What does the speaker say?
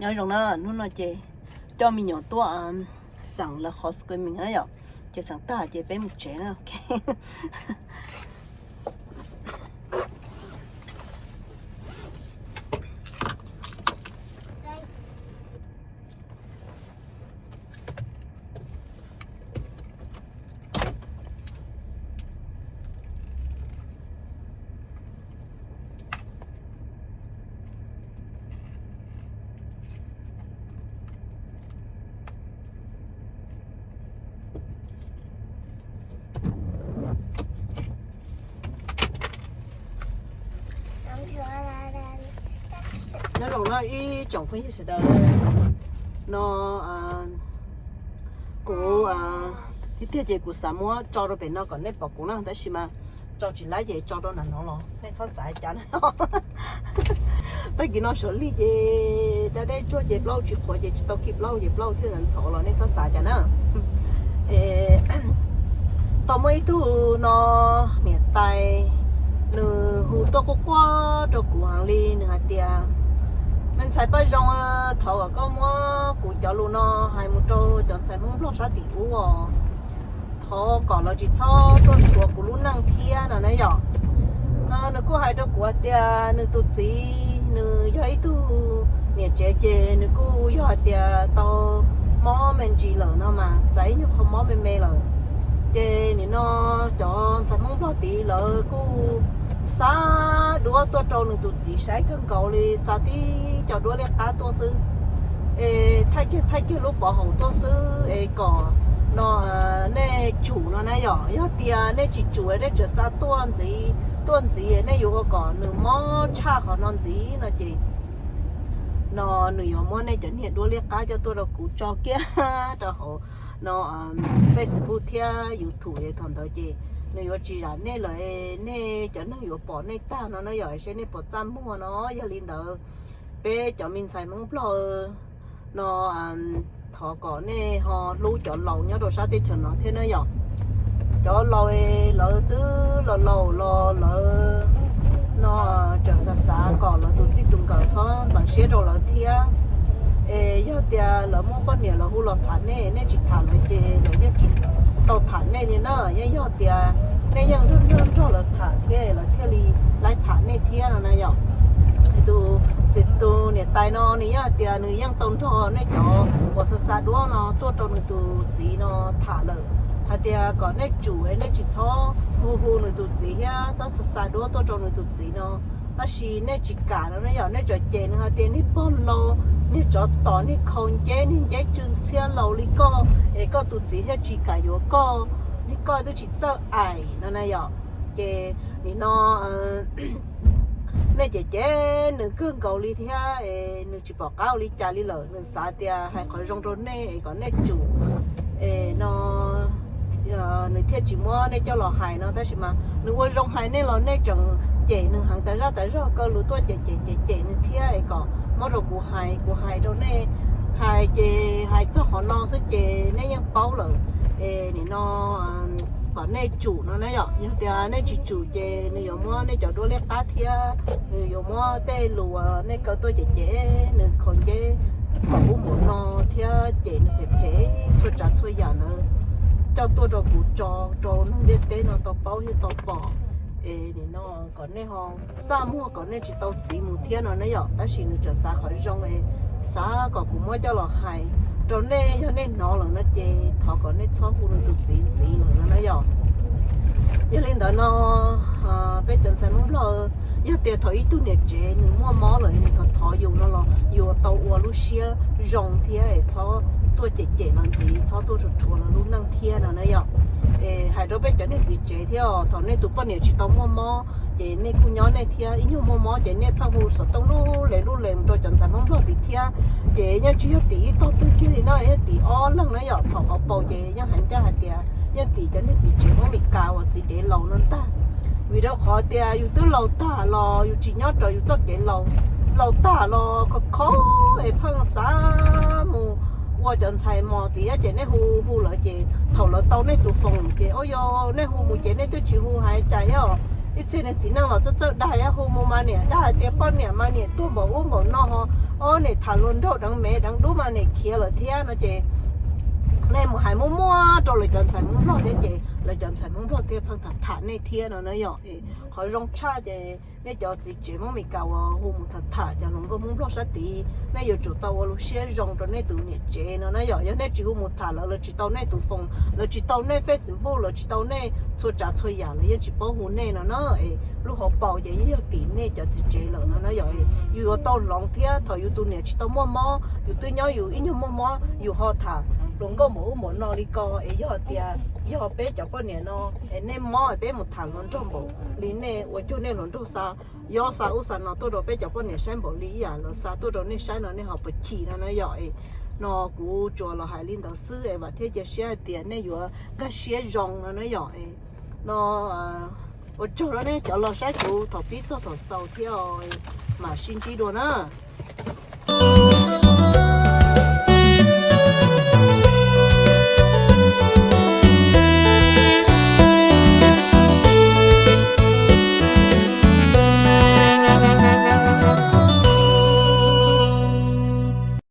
Nyob zoo na, hnub no ces coj me nyuam tuaj xeem lawv qhov square meal na yom, ces xeem tag ces peb mus tsev na. Nyob zoo no ib tsoom phooj ywg sawv daws no, kuv tiag tiag ces kuv xav muab tso rau pem no kom nej pom kuv na, tab sis mas tso tsis laib ces tso rau nram no los nej txhob xav cas na. Tag kis no sawv lig ces da dej tsuag ces plaub tsis qhuav ces tsis tau kis plaub ces plaub thiaj ntxhov los nej txhob xav cas na. Tau muaj ib tug no niam tais, nws hu tuaj quaj quaj rau kuv heev li, nws hais tias, me ntxhais Paj Zoo, thov kom koj muab kuv cov lus no hais mus rau cov ntxhais Hmoob Nplog sab tim ub os, thov kom lawv tsis txhob tuaj ntxuav kuv lub neej thiab no na yom. Nws kuj hais rau kuv hais tias nws tus txiv nws yog ib tug niam tsev ces nws kuj yog hais tias tau mob me ntsis lawm no mas txais ib nyuag qho mob me me lawm. Ces nim no cov ntxhais Hmoob Nplog tid lawv kuj xa duab tuaj rau nws tus txiv saib kawg nkaus li, xa tib co duab liab qab tuaj xwb, es thaij kiag thaij kiag lub pov haum tuaj xwb es kom no nej tsum no na yom. Yog tias nej tsis tsum nej tseem xa tuaj ntxiv tuaj ntxiv nej yuav ua kom nws mob tshaj qhov no ntxiv no ces no nws yuav muab nej cov niag duab liab qab coj tuaj rau kuv tso kiag rau hauv no Facebook thiab YouTube, thaum ntawd ces nws yuav tsis zam nej lawm, nej cov neeg yuav pom nej tag no na yom, seb nej puas txaj muag no. Yog li ntawd peb cov me ntxhais Hmoob Nplog no thov kom nej ho hlub cov laus nyob rau sab teb chaws no thiab na yom. Cov laus lawv twb los laus los lawv no tseem xav xav kom lawv tus txij tus nkawm txhob ntxeev siab rau lawv thiab. Es yog tias lawv muaj poj niam lawv hu los tham nej, nej tsis tham lawv ces lawv yeej tsis tau tham nej li na. Yeej yog tias nej yeej nrog nrog lawv tham thiab lawv thiaj li laib tham nej thiab no na yom. Tus, tus niam tais no nws yeej hais tias nws yeej tau nrog nej cov uas xa xa duab no tuaj rau nws tus txiv no tham lawm, hais tias kom nej tsum nej tsis txhob hu hu nws tus txiv thiab txhob xa xa duab tuaj rau nws tus txiv no. Tab sis nej tsis kam no ne yom, nej tseem cem nws hais tias niag pog laus, niag tsov tom, niag khaus nceb, niag nceb tsw ntxhiab laus li koj es koj tus txiv thiaj tsis kam yuav koj, niag koj twb tsis txawj aim no na yom. Ces nim no nej cem cem nws kawg nkaus li thiab es nws tsis pom qab ua li cas li lawm, nws xav tias hais qhov zoo rau nej es kom nej tsum es no nws thiaj tsis muab nej coj los hais no, tab sis mas nws ua zoo hais nej los nej tseem cem nws heev tas zaj tas zog, kaw lus tuaj cem cem cem cem nws thiab es kom muab rau kuv hais, kuv hais rau nej, hais ces hais txog qhov no xwb ces nej yeej paub lawm. Es nim no kom nej tsum no na yom, yog tias nej tsis tsum ces nws yuav muab nej cov duab liab qab thiab nws yuav muab tej lus uas nej kaw tuaj cem cem nws khaus nceb npaum ub npaum no thiab cem nws phem phem txhua tsav txhua yam ntawd coj tuaj rau kuv tso rau neeg ntiaj teb no tau paub thiab tau pom. Es nim no kom nej ho txaj muag kom nej tsis tau txiv mus thiab no na yom, tab sis nws tseem xav qhov zoo es xav kom kuv muab coj los hais rau nej, yog nej hnov lawm no ces thov kom nej txhob hu nws tus txiv ntxiv lawm no na yom. Yog li ntawd no peb cov ntxhais Hmoob Nplog, yog tias thaum ib tug niam tsev nws muaj mob lawm nws thov thov yus no los yus tau ua lub siab zoo thiab es txhob tuaj cem cem los ntxiv, txhob tuaj rhuav rhuav los lub neej thiab no na yom. Es hais rau peb cov niag txiv tsev thiab os, thaum nej tus poj niam tsis tau muaj mob ces nej kuj nyob nej thiab, ib nyuag muaj mob ces nej pheej hu xov tooj lub le lub le mus rau cov ntxhais Hmoob Nplog tid thiab. Ces yeej tsis yog tim ib tog twg kiag li no, yeej tim ob leeg na yom. Thaum qhov paus ces yeej hais ncaj hais tias yeej tim cov niag txiv tsev Hmoob Meskas uas txiv dev laus no ntag. Vim rau qhov tias yus twb laus tag los yus tsis nyob raws yus txoj kev laus, laus tag los khov kho es pheej xav mus ua cov ntxhais mos tid thiab ces nej hu hu lawv ces thaum lawv tau nej tus foos ces ua yog nej hu mus ces nej twb tsis hu hais cas thiab os. Ib txhia niag txiv neej los txawj txawj dag thiab, hu mus mas niam dag hais tias poj niam mas niam tuag npaum ub npaum no ho ob nim tham hluas nraug deev mev deev dub mas nim khiav lawm thiab no ces nej mus hais muab muab rau lawv cov ntxhais Hmoob Nplog thiab ces lawv cov ntxhais Hmoob Nplog thiaj pheej tham tham nej thiab no na yom. Qhov zoo tshaj ces nej cov txiv tsev Hmoob Meskas uas hu mus tham tham cov hluas nkauj Hmoob Nplog sab tid, nej yuav tsum tau ua lub siab zoo rau nej tus niam tsev no na yom. Yog nej tsis hu mus tham lawv, lawv tsis tau nej tus foos, lawv tsis tau nej Facebook, lawv tsis tau nej txhua tsav txhua yam, lawv yeej tsis paub hu nej no na. Es lub hauv paus ces yeej yog tim nej cov txiv tsev lawm no na yom. Yus yuav tau hloov thiab, thaum yus tus niam tsis tau muaj mob, yus twb nyob yus ib nyuag muaj mob yus ho tham hluas nkauj npaum ub npaum no li ko. Es yog tias yog peb cov poj niam no es nej mob es peb mus tham hluas nraug npaum li nej ua cuag nej hluas nraug xa yob xa ub xa no tuaj rau peb cov poj niam saib npaum li ib yam lawv xa tuaj rau nej saib no nej ho puas chim no na yom. Es no kuv tsuas los hais li ntawd xwb es vam thiab cia siab hais tias nej yuav nkag siab zoo no na yom. No ua tsaug rau nej cov los saib kuv thaum pib txog thaum xaus thiab, mam sib ntsib dua na.